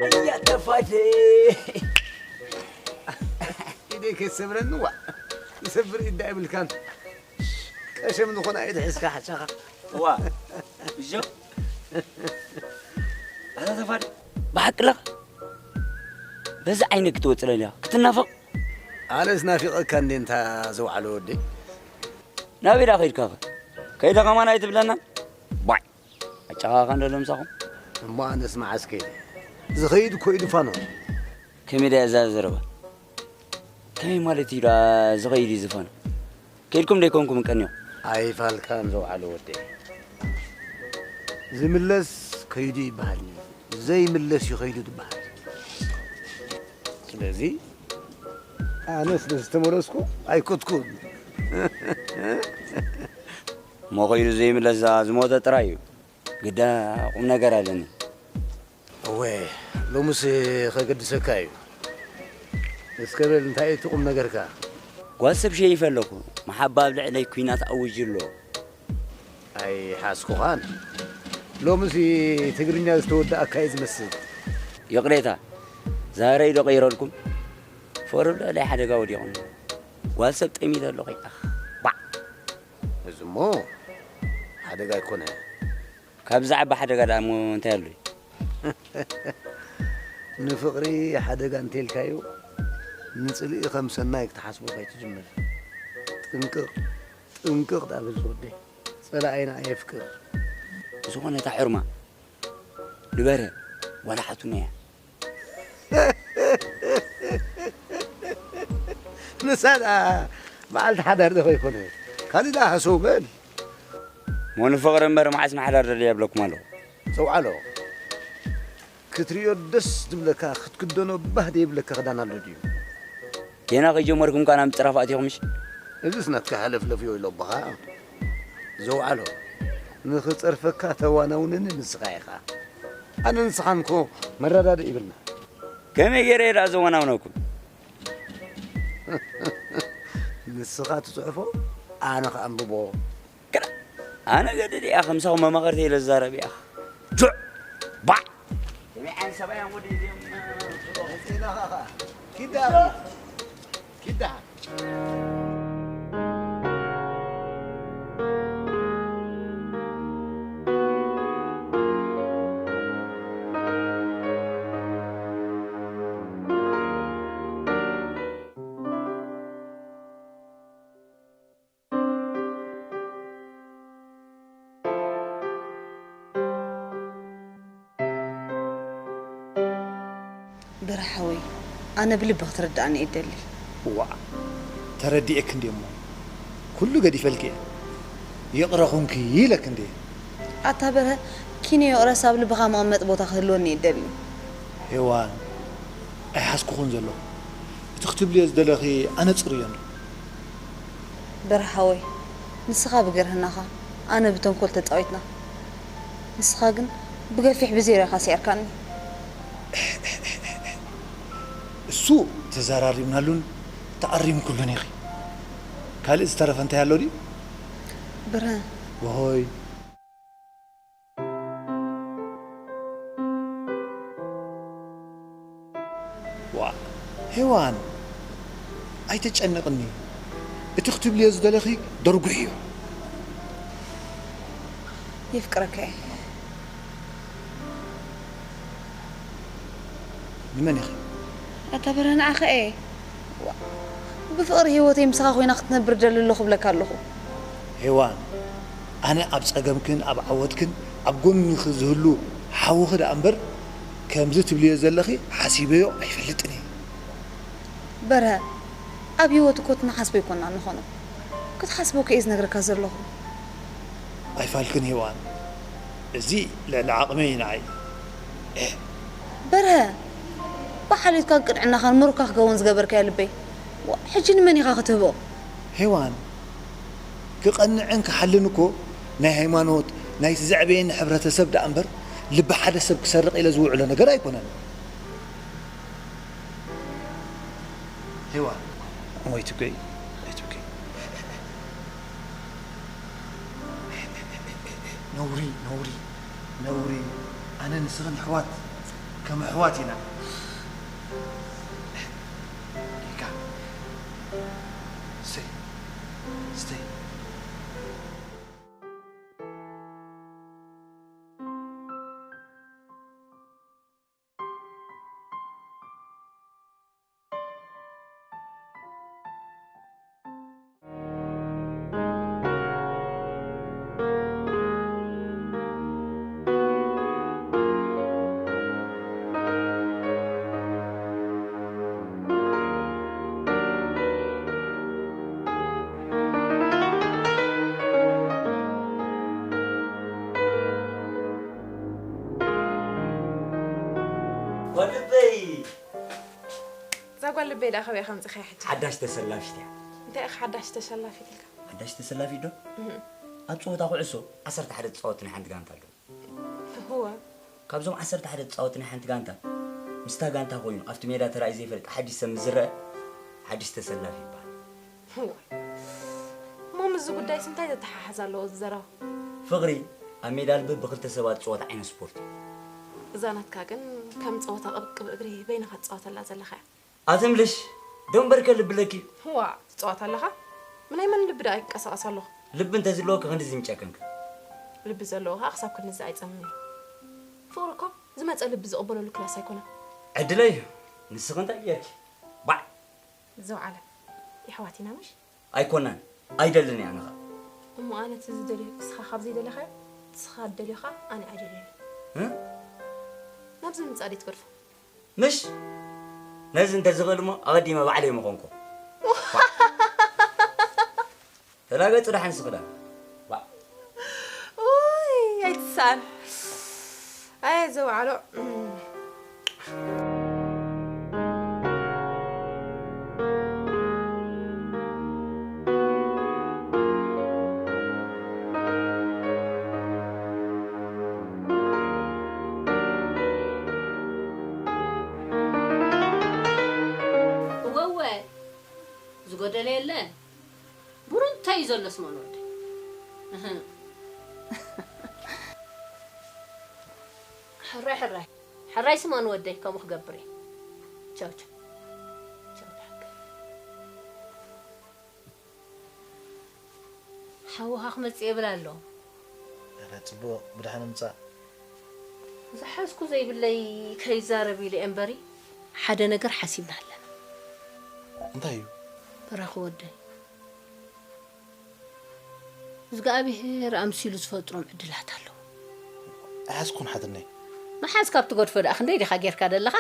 እያ ተፋደ። ኢደይ ከይትሰብረኒ፣ ዋ። ዝሰብር ኢድ ዳ ይብልካን። ቀሸም ዝኾነ ኢድ ሒዝካ ሓሻኻ። እዋ። እዞ። ኣታ ተፋደ። ብሓቂ ለኻ። በዚ ዓይነ ክትወጽእ ለልያ። ክትናፈቕ። ኣነስ ናፊቐካ እንዴ እንታ ዘውዓሎ ወደይ። ናበይ ዳ ከይድካ ኸ? ከይደ ከማን ኣይትብለናን? ባዕ። ኣጨኻኻ እንዶ ለምሳኹም። እሞ ኣነስ መዓስ ከይደ? ዝኸይድ እኮ እዩ ድፋኖ። ከመይ ድያ እዛ ዘረባ? ከመይ ማለት እዩ ደኣ ዝኸይድ እዩ ዝፋኖ? ከይድኩም ደይኮንኩም ቀንዮ? ኣይፋልካን ዘውዓሎ ወደይ። ዝምለስ ከይዱ ይበሃል እዩ። ዘይምለስ እዩ ከይዱ ትበሃል። ስለዚ ኣነ ስለ ዝተመለስኩ ኣይኮትኩን። እሞ ከይዱ ዘይምለስ ደኣ ዝሞተ ጥራይ እዩ። ግዳ ቁም ነገር ኣለኒ። እወ፣ ሎምስ ከገድሰካ እዩ። እስከ በል፣ እንታይ እዩ እቲ ቁም ነገርካ? ጓል ሰብ ሸይፈ ኣለኹ። መሓባ ኣብ ልዕለይ ኲናት ኣውጅ ኣሎ። ኣይሓስኩኻን። ሎምስ ትግርኛ ዝተወደኣካ እዩ ዝመስል። ይቕሬታ፣ ዛረይ ዶ ቀይረልኩም? ፈሩብ ልዕለይ ሓደጋ ወዲቑ። ጓል ሰብ ጠሚተ ኣለኹ። ኣኽ፣ ባዕ። እዚ እሞ ሓደጋ ኣይኮነ። ካብ ዝዓቢ ሓደጋ ደኣ እሞ እንታይ ኣሎ? ንፍቕሪ ሓደጋ እንተልካዮ፣ ንጽልኢ ከም ሰናይ ክትሓስቦ ከይትጅምር። ጥንቅቕ፣ ጥንቅቕ ደኣ በል ዝወደይ። ጸላኢና ኣየፍቅር። ዝኾነ እታ ሕርማ ንበረ ዋላ ሓቱና እያ። ንሳ ደኣ በዓልቲ ሓዳር ዶ ከይኮነ? ካልእ ደኣ ሃሰው በል። ሞ ንፍቕሪ እምበር መዓስ ምሕዳር ደልየ እብለኩም ኣለኹ። ዘውዓሎ፣ ክትርእዮ ደስ ዝብለካ፣ ክትክደኖ ባህ ደይብለካ ክዳን ኣሎ ድዩ? ጌና ከይጀመርኩም ካና ምጽራፍ ኣቲኹም ምሽ? እዚስ ናትካ ሃለፍለፍ እዩ ኢሎ ኣቦኻ። ዘውዓሎ፣ ንኽጸርፈካ ተዋናውነኒ ንስኻ ኢኻ። ኣነ ንስኻን እኮ መረዳድእ ይብልና። ከመይ ገይረ እየ ደኣ ዘወናውነኩም? ንስኻ ትጽሕፎ፣ ኣነ ክኣንብቦ። ግዳ ኣነ ገድድ እያ፣ ከምሳኹም መማኸርቲ ኢለ ዝዛረብ እያ። ጁዕ! ባዕ! ከመይ ዓይነት ሰብኣይ እዮም ወዲ እዚኦም? ኪዳ ኸዓ፣ ኪዳ፣ ኪዳ። በርሀ ሓወይ፣ ኣነ ብልቢ ክትርድኣኒ እየ እደሊ። እዋእ፣ ተረዲኤኪ እንድየ እሞ፣ ኩሉ ገዲፈልኪ እየ። ይቕረ ኩንኪ ኢለኪ እንድየ። ኣታ በርሀ፣ ኪኖ ይቕረስ ኣብ ልብኻ መቐመጢ ቦታ ክህልወኒ እየ እደሊ። ሄዋን፣ ኣይሓዝኩኹን ዘለኹ። እቲ ክትብልዮ ዝደለኺ ኣነ ጽሩይ እየ። በርሀ ሓወይ፣ ንስኻ ብግርህናኻ፣ ኣነ ብተንኮል ተጻዊትና። ንስኻ ግን ብገፊሕ ብዜሮ ኢኻ ስዒርካኒ። እሱ ተዘራሪብናሉን ተኣሪምክሉን ኢኺ። ካልእ ዝተረፈ እንታይ ኣሎ ድዩ? ብርሀ። ወሆይ። ዋ፣ ሄዋን፣ ኣይተጨንቕኒ። እቲ ክትብልዮ ዝደለኺ ደርጉሕ እዩ። የፍቅረካ እየ። ንመን ኢኺ? ኣታ በርሀ፣ ንዓኻ እየ። ዋ፣ ብፍቕሪ ህይወተይ ምሳኻ ኮይና ክትነብር ደሊ ኣለኹ እብለካ ኣለኹ። ሄዋን፣ ኣነ ኣብ ጸገምክን ኣብ ዓወትክን ኣብ ጎንኺ ዝህሉ ሓውኺ ደኣ እምበር፣ ከምዚ ትብልዮ ዘለኺ ሓሲበዮ ኣይፈልጥን እየ። በርሀ፣ ኣብ ህይወት እኮ እቲ ንሓስቦ ኣይኮና ንኾኖ። ክትሓስቦ ከ እየ ዝነግረካ ዘለኹ። ኣይፋልክን ሄዋን፣ እዚ ልዕሊ ዓቕመይ እዩ ንዓይ። በርሀ፣ ብሓልዮትካን ቅንዕናኻን ምሩካኽ ገውን ዝገበርካዮ ልበይ፣ ዋ፣ ሕጂ ንመን ኢኻ ክትህቦ? ሄዋን፣ ክቐንዕን ክሓልን እኮ ናይ ሃይማኖት፣ ናይቲ ዘዕበየኒ ሕብረተሰብ ደኣ እምበር፣ ልቢ ሓደ ሰብ ክሰርቕ ኢለ ዝውዕሎ ነገር ኣይኮነን። ሄዋን። ወይ ትገይ፣ ወይ ትገይ። ነውሪ፣ ነውሪ፣ ነውሪ። ኣነ ንስኽን ኣሕዋት ከ ከም ኣሕዋት ኢና። ጌጋ። ስተይ። ስተይ። ወድበይ! እዛ ጓል ልበይ ደኣ ካበይ ከምጽእኻያ ሕጂ? ሓዳሽ ተሰላፊት እያ። እንታይ ኢኻ ሓዳሽ ተሰላፊት ኢልካ? ሓዳሽ ተሰላፊት ዶ? እህ። ኣብ ጸወታ ኩዕሶ ዓሰርተ ሓደ ዝጻወት ናይ ሓንቲ ጋንታ ኣሎ። እወ። ካብዞም ዓሰርተ ሓደ ዝጻወት ናይ ሓንቲ ጋንታ፣ ምስታ ጋንታ ኮይኑ ኣብቲ ሜዳ ተራእዩ ዘይፈልጥ ሓድሽ ሰብ ምስ ዝረአ፣ ሓድሽ ተሰላፊ ይበሃል። እወ። እሞ ምስዚ ጉዳይስ እንታይ ዘተሓሓዝ ኣለዎ እዚ ዘረባ? ፍቕሪ ኣብ ሜዳ ልቢ ብኽልተ ሰባት ዝጽወት ዓይነት ስፖርት እዩ። እዛ ናትካ ግን ከም ጸወታ ቅብቅብ እግሪ በይንኻ ትጻወተላ ዘለኻ እያ። ኣትምልሽ፣ ደንበርከ ልቢ ኣለኪ። ዋእ፣ ትጻወት ኣለኻ? ምናይ መን ልቢ ደኣ ይንቀሳቐስ ኣለኹ? ልቢ እንተዝህልወኪ ክንድዚ ምጨከንኪ። ልቢ ዘለዎ ከኣ ክሳብ ክንድዚ ኣይጸምምን እዩ። ፍቕሪ እኮ ዝመጸ ልቢ ዝቕበለሉ ክላስ ኣይኮነን። ዕድለይ እዩ። ንስኺ እንታይ ጌርኪ? ባዕ! ዘውዓለ፣ የሕዋት ኢና ምሽ? ኣይኮናን። ኣይደልን እየ ኣነ ኸኣ። እሞ ኣነ እቲ ዝደልዮ እስኻ ካብ ዘይደለኻዮ፣ እስኻ ትደልዮ ኸኣ ኣነ ኣይደልዮን እየ። እ? ናብዚ ምምጻእ ደይ ትገድፎ? ምሽ? ነዚ እንተዝኽእል እሞ ኣቐዲመ ባዕለይ ምኾንኩ። ተላገጽ ደሓን ስኽዳ። ባ- ኡይ፣ ኣይትስኣን። ኣየ ዘውዓሎ። እወ፣ እወ፣ ዝጎደለ የለን። ብሩ እንታይ እዩ ዘሎ ስምኦን ወደይ? እህ። ሕራይ፣ ሕራይ። ሕራይ ስምኦን ወደይ፣ ከምኡ ክገብር እየ። ቻው፣ ቻው። ቻው፣ ደሓን። ሓውኻ ክመጽእ የብል ኣሎ። ኧረ ጽቡቕ፣ ብደሓን ምጻእ። ዝሓዝኩ ዘይብለይ ከይዛረብ ኢለ እየ እምበሪ፣ ሓደ ነገር ሓሲብና ኣለና። እንታይ እዩ? በራኺ ወደይ፣ እግዚኣብሄር ኣምሲሉ ዝፈጥሮም ዕድላት ኣለዉ። ኣይሓዝኩን ሓትነይ። ምሓዝ ካብ ትገድፎ ደኣ ክንደይ ዲኻ ጌርካ ዘለኻ?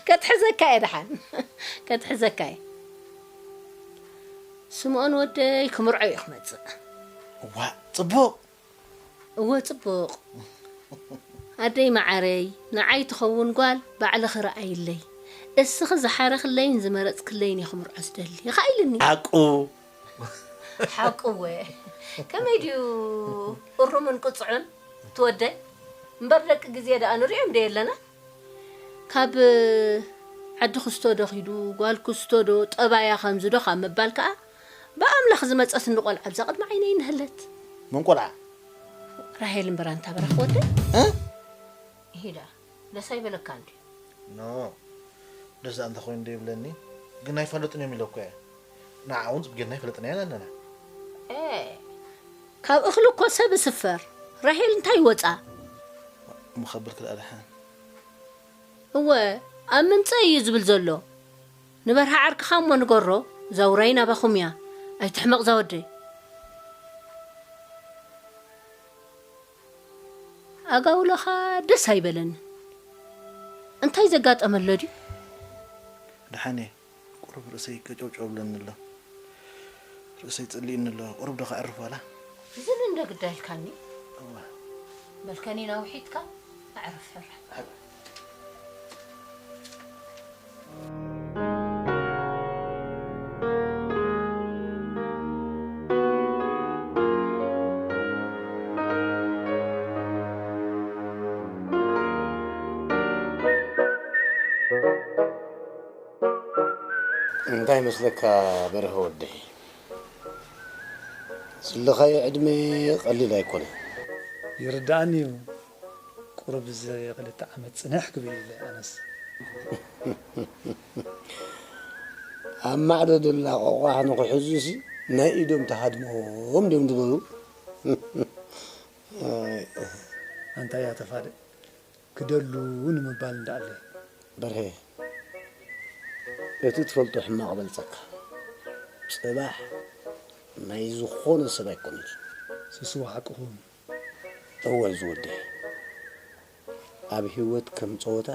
ከትሕዘካ እየ ደሓን። ከትሕዘካ እየ። ስምኦን ወደይ ክምርዖ እዩ ክመጽእ። ዋእ፣ ጽቡቕ። እወ፣ ጽቡቕ። ኣደይ መዓረይ፣ ንዓይ ትኸውን ጓል ባዕልኺ ረኣይለይ። እስኺ ዝሓረኽለይን ዝመረጽክለይን እየ ክምርዖ ዝደሊ። ይኽኣይልኒ። ሓቁ። ሓቁ እወ። ከመይ ድዩ እሩምን ቅጹዕን ትወደይ? እምበር ደቂ ግዜ ደኣ ንሪኦም ዶ የለና? ካብ ዓዲ ክስቶ ዶ ኺዱ፣ ጓል ክስቶ ዶ፣ ጠባያ ከምዚ ዶ ካብ ምባል ከኣ፣ ብኣምላኽ ዝመጸትኒ ቆልዓ ኣብዛ ቅድሚ ዓይነይ እንሀለት። መን ቆልዓ? ራሄል እምበር ኣንታ በራኽ ወደይ። እ? ኢሂ ደኣ፣ ደስ ኣይበለካን ድዩ? ኖ፣ ደስ ደኣ እንተኾይኑ ዶ ይብለኒ፣ ግን ኣይፋለጡን እዮም ኢለኩ እየ። ንዓ እውን ጽቡቕ ጌርና ኣይፈለጥናያን ኣለና። ኤ፣ ካብ እኽሊ እኮ ሰብ ይስፈር። ራሄል እንታይ ይወጻ? እሞ ከብል ክልኣ ደሓን። እወ፣ ኣብ ምምጸእ እዩ ዝብል ዘሎ። ንበርሃ ዓርክኻ እሞ ንገሮ፣ እዛ ውራይ ናባኹም እያ። ኣይትሕመቕ እዛ ወደይ። ኣጋውሎኻ ደስ ኣይበለንን። እንታይ ዘጋጠመ ኣሎ ድዩ? ደሓን እየ። ቁሩብ ርእሰይ ቀጨውጨው ብለኒ ኣሎ። ርእሰይ ጸሊእኒ ኣሎ። ቁሩብ ዶ ከዕርፍ ዋላ? ዝን እንደ ግዳ ኢልካኒ? እወ። በል ከኒና ውሒጥካ ኣዕርፍ ሕራይ። እንታይ መስለካ በርሀ ወደይ? ዘለኻዮ ዕድመ ቀሊል ኣይኮነን። ይርድኣኒ እዩ። ቁሩብ እዚ ክልተ ዓመት ጽንሕ ክብል ኢለ ኣነስ። ኣብ ማዕዶ ደላ ቆቋሕ ንኽሕዙሲ ናይ ኢዶም ተሃድሞም ድዮም ዝበሉ። ኣንታ እያ ተፋደ ክደሉ ንምባል እንዳኣለ። በርሄ፣ እቲ ትፈልጦ ሕማቕ በልጸካ። ጽባሕ ናይ ዝኾነ ሰብ ኣይኮነን። ስስዋ ሓቅኹም። እወ ዝወደይ፣ ኣብ ህይወት ከም ጸወታ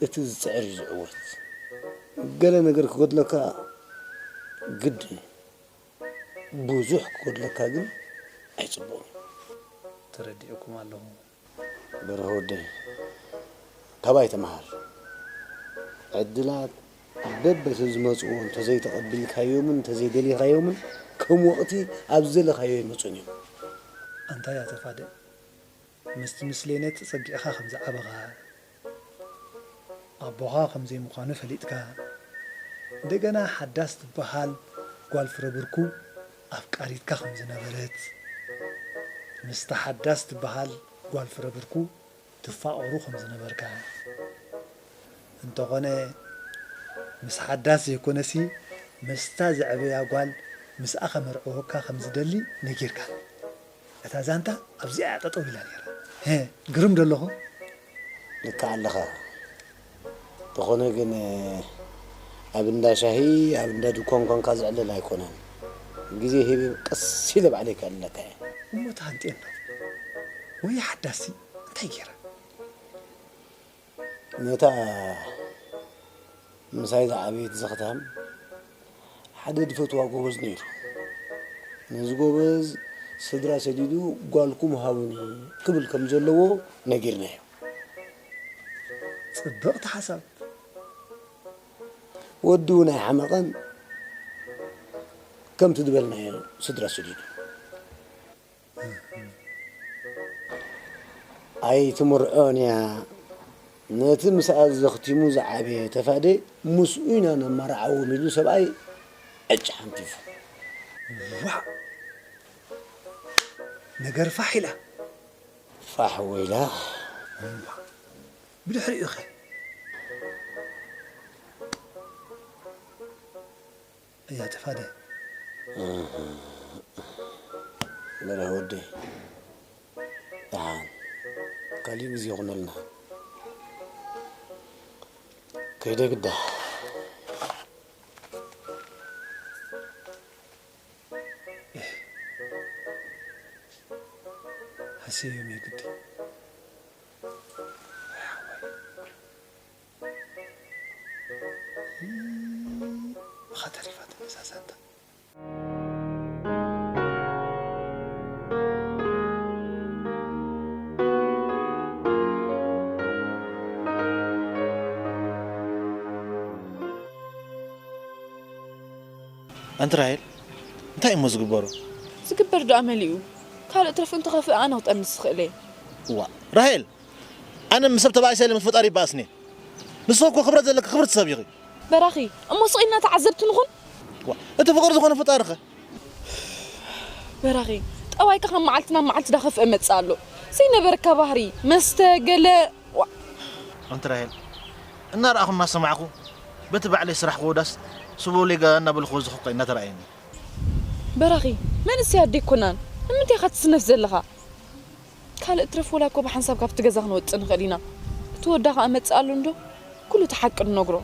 እቲ ዝጽዕር እዩ ዝዕወት። ገለ ነገር ክጎድለካ ግድን እዩ። ብዙሕ ክጎድለካ ግን ኣይጽቡቕን እዩ። ተረዲእኩም ኣለኹ። በርሀ ወደይ፣ ካባይ ተመሃር። ዕድላት በበቲ ዝመጽኡ እንተዘይተቐቢልካዮምን እንተዘይደሊኻዮምን ከም ወቕቲ ኣብ ዝደለኻዮ ይመጹን እዮም። ኣንታይ ኣተፋደ፣ ምስቲ ምስሌነ ተጸጊዕኻ ከም ዝዓበኻ፣ ኣቦኻ ከም ዘይምዃኑ ፈሊጥካ፣ እንደገና ሓዳስ ትበሃል ጓል ፍረ ብርኩ ኣፍቃሪትካ ከም ዝነበረት፣ ምስታ ሓዳስ ትበሃል ጓል ፍረ ብርኩ ትፋቐሩ ከም ዝነበርካ፣ እንተኾነ ምስ ሓዳስ ዘይኮነሲ ምስታ ዘዕበያ ጓል ምስኣ ከመርዕወካ ከም ዝደሊ ነጊርካኒ። እታ ዛንታ ኣብዚኣ እያ ጠጠው ኢላ ነይራ። ሄ፣ ግርም ዶ ኣለኹ? ልክዕ ኣለኻ። እንተኾነ ግን ኣብ እንዳ ሻሂ፣ ኣብ እንዳ ድኳን ኳንካ ዝዕለል ኣይኮነን። ግዜ ሂብ ቀስ ኢለ ባዕለይ ከዕልለካ እየ። እሞ ተሃንጥየን ዶ? ወይ ሓዳሲ እንታይ ገይራ? ነታ ምሳይ ዝዓበየት ዘኽታም ሓደ ዝፈትዋ ጎበዝ ነይሩ። ነዚ ጎበዝ ስድራ ሰዲዱ ጓልኩም ሃቡኒ ክብል ከም ዘለዎ ነጊርናዮ። ጽብቕቲ ሓሳብ። ወዲ እውን ኣይሓመቐን፣ ከምቲ ዝበልናዮ ስድራ ሰዲዱ። ኣይትምርዖን እያ። ነቲ ምስኣ ዘኽቲሙ ዝዓበየ ተፋደ ምስኡ ኢና ነመርዓዎም ኢሉ ሰብኣይ ዕጭ ሓንቲፉ። ዋእ! ነገር ፋሕ ኢላ። ፋሕ ወይላ። እምባ። ብድሕሪኡ ኸ? እያ ተፋደ። በርሀ ወደይ፣ ደሓን ካሊእ ግዜ ይኹነልና። ከይደ ግዳ። እህ፣ ሃሰዮም የግዲ። ብኻ ተሪፋትኒ እዛ ዛንታ። ኣንቲ ራሄል፣ እንታይ እሞ ዝግበሮ? ዝግበር ደኣ መሊኡ። ካልእ ትረፍ እንተኸፍእ ኣነ ክጠንስ ዝኽእል እየ። እዋ፣ ራሄል፣ ኣነ ምስ ሰብ ተባኢሰ ኢለ ምስ ፈጣሪ ይበኣስኒ። ንስኺ እኮ ክብረት ዘለኪ ክብርቲ ሰብ ኢኺ። በራኺ፣ እሞ ስቕ ኢልና ተዓዘብቲ ንኹን? ዋ፣ እቲ ፍቕሪ ዝኾነ ፈጣሪ ኸ? በራኺ፣ ጠባይካ ካብ መዓልቲ ናብ መዓልቲ ዳኸፍአ መጽእ ኣሎ። ዘይነበረካ ባህሪ፣ መስተ፣ ገለ፣ ዋ። ኣንቲ ራሄል፣ እናረኣኹ እናሰማዕኩ፣ በቲ ባዕለይ ስራሕ ክወዳስ፣ ስቦ ሌጋ እናበልኩ ወዝኹ እኮ እናተራእየኒ። በራኺ፣ መንእሰይ ኣደ ኣይኮናን። ንምንታይ ኢኻ ትስነፍ ዘለኻ? ካልእ ትረፍ ወላ እኮ ብሓንሳብ ካብቲ ገዛ ክንወጽእ ንኽእል ኢና። እቲ ወዳ ኸኣ መጽእ ኣሎ እንዶ፣ ኩሉ እቲ ሓቂ ንነግሮ።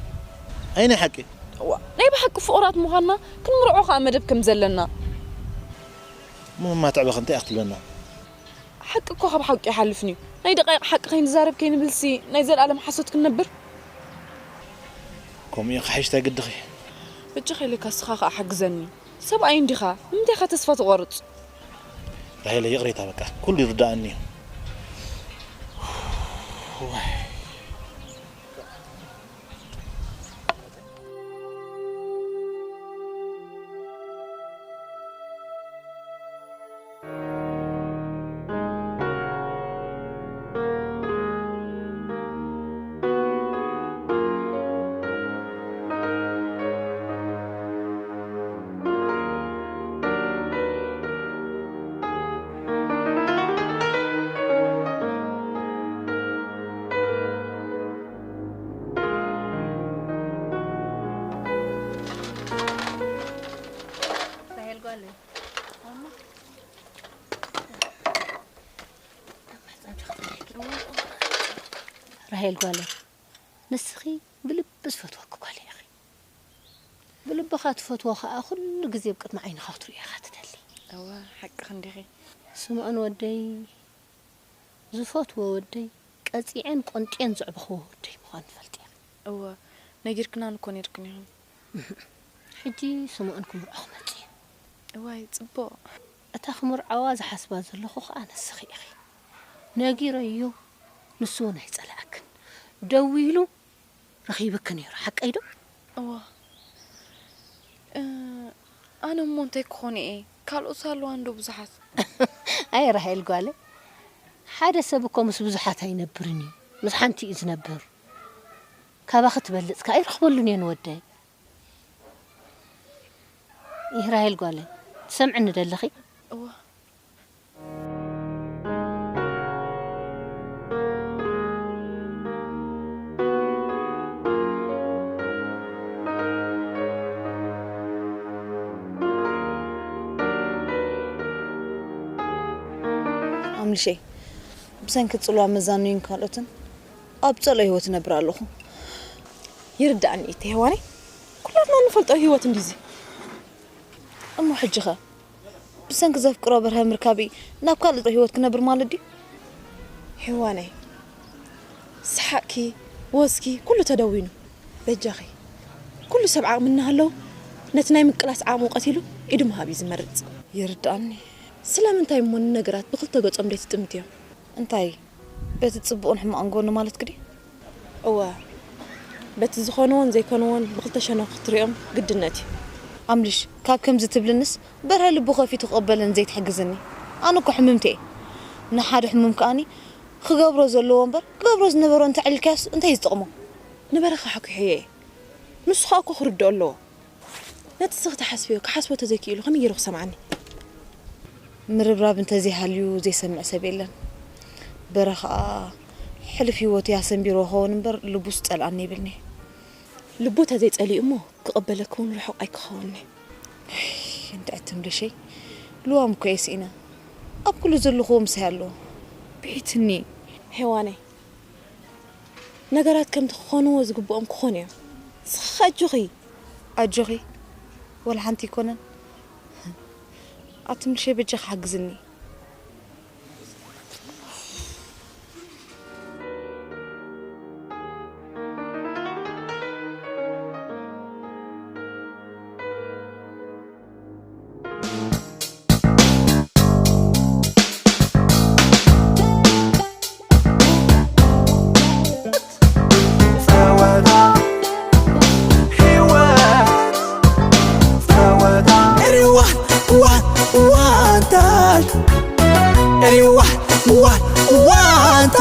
ኣይ ናይ ሓቂ? እዋ፣ ናይ ብሓቂ ፍቑራት ምዃንና ክንምርዖ ኸኣ መደብ ከም ዘለና። እሞ እማ ትዕበኺ እንታይ ኢኺ ትብለና? ሓቂ እኮ ካብ ሓቂ ኣይሓልፍን እዩ። ናይ ደቃይቕ ሓቂ ከይንዛረብ ከይንብልሲ ናይ ዘለኣለም ሓሶት ክንነብር? ከምኡ እዩ ክሓይሽ እንታይ ግድኺ? በጃኻ ኢለካ እስኻ ኸኣ ሓግዘኒ። ሰብኣይ እንዲኻ፣ ንምንታይ ኢኻ ተስፋ ትቖርጽ? ራሄለ ይቕሬታ በቃ፣ ኩሉ ይርድኣኒ እዩ። ዋይ። ራሄል ጓለ፣ ንስኺ ብልቢ ዝፈትወኪ ጓል ኢኺ። ብልብኻ ትፈትዎ ኸኣ ኩሉ ግዜ ኣብ ቅድሚ ዓይንኻ ክትርእዮ ኢኻ ትደሊ። እወ፣ ሓቅኺ እንዲኺ። ስምኦን ወደይ፣ ዝፈትዎ ወደይ፣ ቀጺዐን ቆንጥየን ዘዕበኽዎ ወደይ ምዃኑ ትፈልጢ ኢኺ። እወ፣ ነጊርክናኒ እኮ ነይርክን ኢኽን። ሕጂ ስምኦን ክምርዖ ክመጽእ እዩ። እዋይ፣ ጽቡቕ። እታ ክምርዓዋ ዝሓስባ ዘለኹ ኸኣ ንስኺ ኢኺ። ነጊረዮ፣ ንሱ እውን ኣይጸልኣክን። ደዊሉ ረኺብኪ ነይሩ፣ ሓቀይ ዶ? እዋ። እ፣ ኣነ እሞ እንታይ ክኾን እየ? ካልኦት ኣለዋ እንዶ ብዙሓት። ኣይ ራሄል ጓለ፣ ሓደ ሰብ እኮ ምስ ብዙሓት ኣይነብርን እዩ። ምስ ሓንቲ እዩ ዝነብር። ካባኺ ትበልጽ ከኣ ኣይረኽበሉን እየ ንወደይ። ይህ ራሄል ጓለ፣ ትሰምዕኒ ደለኺ? እዋ። ኣምልሸይ፣ ብሰንኪ ጽልዋ መዛኑይን ካልኦትን ኣብ ጸልኦ ህይወት እነብር ኣለኹ። ይርዳእኒ እየ ሄዋነይ፣ ኩላትና እንፈልጦ ህይወት እንዲዚ። እሞ ሕጂ ኸ ብሰንኪ ዘፍቅሮ በርሀ ምርካብይ ናብ ካልእ ህይወት ክነብር ማለት ድዩ? ሄዋነይ፣ ሰሓቕኪ፣ ወዝኪ፣ ኩሉ ተደዊኑ። በጃኺ፣ ኩሉ ሰብ ዓቕሚ እናሃለዉ፣ ነቲ ናይ ምቅላስ ዓቕሙ ቀቲሉ ኢዱ ምሃብ እዩ ዝመርጽ። ይርድኣኒ። ስለምንታይ እሞ ንነገራት ብኽልተ ገጾም ዘይትጥምትዮም? እንታይ፣ በቲ ጽቡቕን ሕማቕን ጎኑ ማለትኪ ድዩ? እወ፣ በቲ ዝኾንዎን ዘይኮንዎን ብኽልተ ሸነኽ ክትሪኦም ግድነት እዩ። ኣምልሽ፣ ካብ ከምዚ ትብልንስ፣ በርሀ ልቡ ከፊቱ ክቕበለኒ ዘይትሕግዝኒ። ኣነ እኮ ሕምምቲ እየ። ንሓደ ሕሙም ከኣኒ ክገብሮ ዘለዎ እምበር ክገብሮ ዝነበሮ እንተዕሊልካዮስ እንታይ እዩ ዝጠቕሞ? ንበረኻ ሓኲሐዮ እየ። ንሱ ኸኣ እኮ ክርድኦ ኣለዎ። ነቲ ንስኺ ትሓስብዮ ክሓስቦ ተዘይክኢሉ ከመይ ገይሩ ክሰምዓኒ? ምርብራብ እንተዘይሃልዩ ዘይሰምዕ ሰብ የለን። በረ ኸኣ ሕሉፍ ህይወቱ ኣሰንቢርዎ ክኸውን እምበር ልቡስ ጸልኣኒ ይብልኒ። ልቡ ተዘይጸሊኡ እሞ ክቕበለኪ እውን ርሑቕ ኣይክኸውን'ዩ። እንታይ ትምልሸይ? ልዋም እኮ እየ ስኢነ። ኣብ ኩሉ ዘለኹዎ ምሳይ ኣሎ። ብዒትኒ። ሄዋነይ፣ ነገራት ከምቲ ክኾንዎ ዝግብኦም ክኾኑ እዮም። ንስኺ ኣጆኺ። ኣጆኺ? ወላ ሓንቲ ኣይኮነን። ኣቲ ምልሸይ በጃኺ ሓግዝኒ። ጸወታ ህይወት፣ ጸወታ ሪዋ ዋ ዋንታ፣ ሪዋ ዋ ዋንታ።